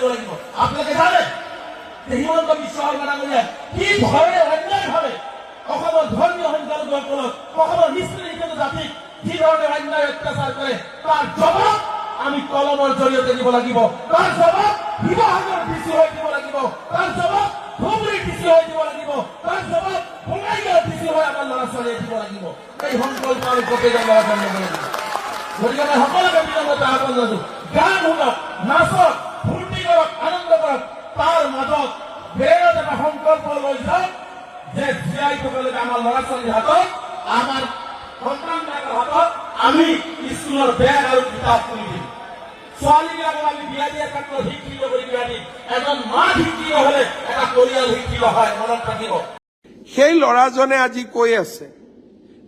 দিব লাগিব। আপোনালোকে জানে যে হিমন্ত বিশ্ব শৰ্মা ডাঙৰীয়াই কি ধৰণে অন্যায়ভাৱে অসমৰ ধৰ্মীয় সংখ্যালঘুসকলক, অসমৰ মিশ্ৰিত জাতিক যি ধৰণে অন্যায় অত্যাচাৰ কৰে, তাৰ জবাব আমি কলমৰ জৰিয়তে দিব লাগিব। তাৰ জবাব শিৱসাগৰ ডি চি হৈ দিব লাগিব। তাৰ জবাব ধুবুৰী ডি চি হৈ দিব লাগিব। তাৰ জবাব বঙাইগাঁও ডি চি হৈ আমাৰ ল'ৰা ছোৱালীয়ে দিব লাগিব। এই সংকল্প আমি গোটেইজন ল'ৰা ছোৱালী ল'ব লাগিব। গতিকে মই সকলোকে বিনম্ৰতা আহ্বান জনাইছো, গান শুনক, নাচক, ফূৰ্তি কৰক, আনন্দ কৰক, তাৰ মাজত ব্ৰেইনত এটা সংকল্প লৈ যাওক যে জীয়াই থকালৈকে আমাৰ ল'ৰা ছোৱালীৰ হাতত, আমাৰ সন্তানবিলাকৰ হাতত আমি স্কুলৰ বেগ আৰু কিতাপ তুলি দিম। ছোৱালীবিলাকক আমি বিয়া দিয়া ক্ষেত্ৰত শিক্ষিত কৰি বিয়া দিম। এজন মা শিক্ষিত হলে এটা পৰিয়াল শিক্ষিত হয়, মনত থাকিব। সেই ল'ৰাজনে আজি কৈ আছে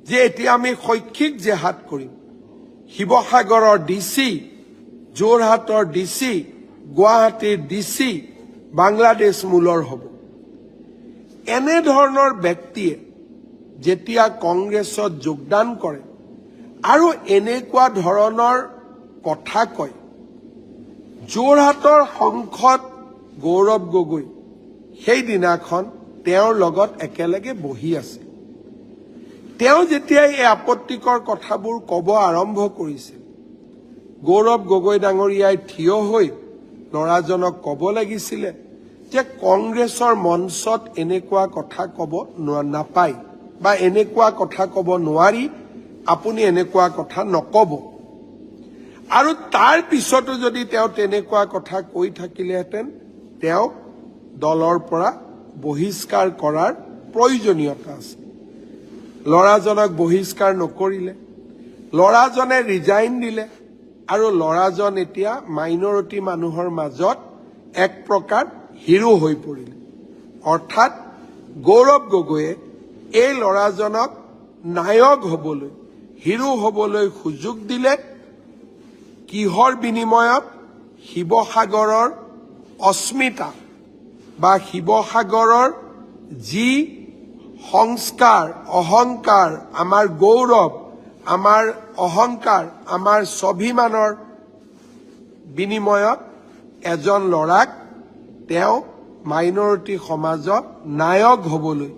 যে এতিয়া আমি শৈক্ষিক জেহাদ কৰিম। শিৱসাগৰৰ ডি চি, যোৰহাটৰ ডি চি, গুৱাহাটীৰ ডি চি বাংলাদেশ মূলৰ হ'ব। এনেধৰণৰ ব্যক্তিয়ে যেতিয়া কংগ্ৰেছত যোগদান কৰে আৰু এনেকুৱা ধৰণৰ কথা কয়, যোৰহাটৰ সাংসদ গৌৰৱ গগৈ সেইদিনাখন তেওঁৰ লগত একেলগে বহি আছিল। তেওঁ যেতিয়া এই আপত্তিকৰ কথাবোৰ ক'ব আৰম্ভ কৰিছিল, গৌৰৱ গগৈ ডাঙৰীয়াই থিয় হৈ ল'ৰাজনক ক'ব লাগিছিলে যে কংগ্ৰেছৰ মঞ্চত এনেকুৱা কথা ক'ব নাপায় বা এনেকুৱা কথা ক'ব নোৱাৰি, আপুনি এনেকুৱা কথা নক'ব। আৰু তাৰ পিছতো যদি তেওঁ তেনেকুৱা কথা কৈ থাকিলেহেঁতেন, তেওঁক দলৰ পৰা বহিষ্কাৰ কৰাৰ প্ৰয়োজনীয়তা আছে। ল'ৰাজনক বহিষ্কাৰ নকৰিলে। ল'ৰাজনে ৰিজাইন দিলে আৰু ল'ৰাজন এতিয়া মাইনৰিটি মানুহৰ মাজত এক প্ৰকাৰ হিৰো হৈ পৰিল। অৰ্থাৎ গৌৰৱ গগৈয়ে এই ল'ৰাজনক নায়ক হ'বলৈ, হিৰো হ'বলৈ সুযোগ দিলে। কিহৰ বিনিময়ত? শিৱসাগৰৰ অস্মিতা বা শিৱসাগৰৰ যি সংস্কাৰ, অহংকাৰ, আমাৰ গৌৰৱ, আমাৰ অহংকাৰ, আমাৰ স্বাভিমানৰ বিনিময়ত এজন ল'ৰাক তেওঁ মাইনৰিটি সমাজত নায়ক হ'বলৈ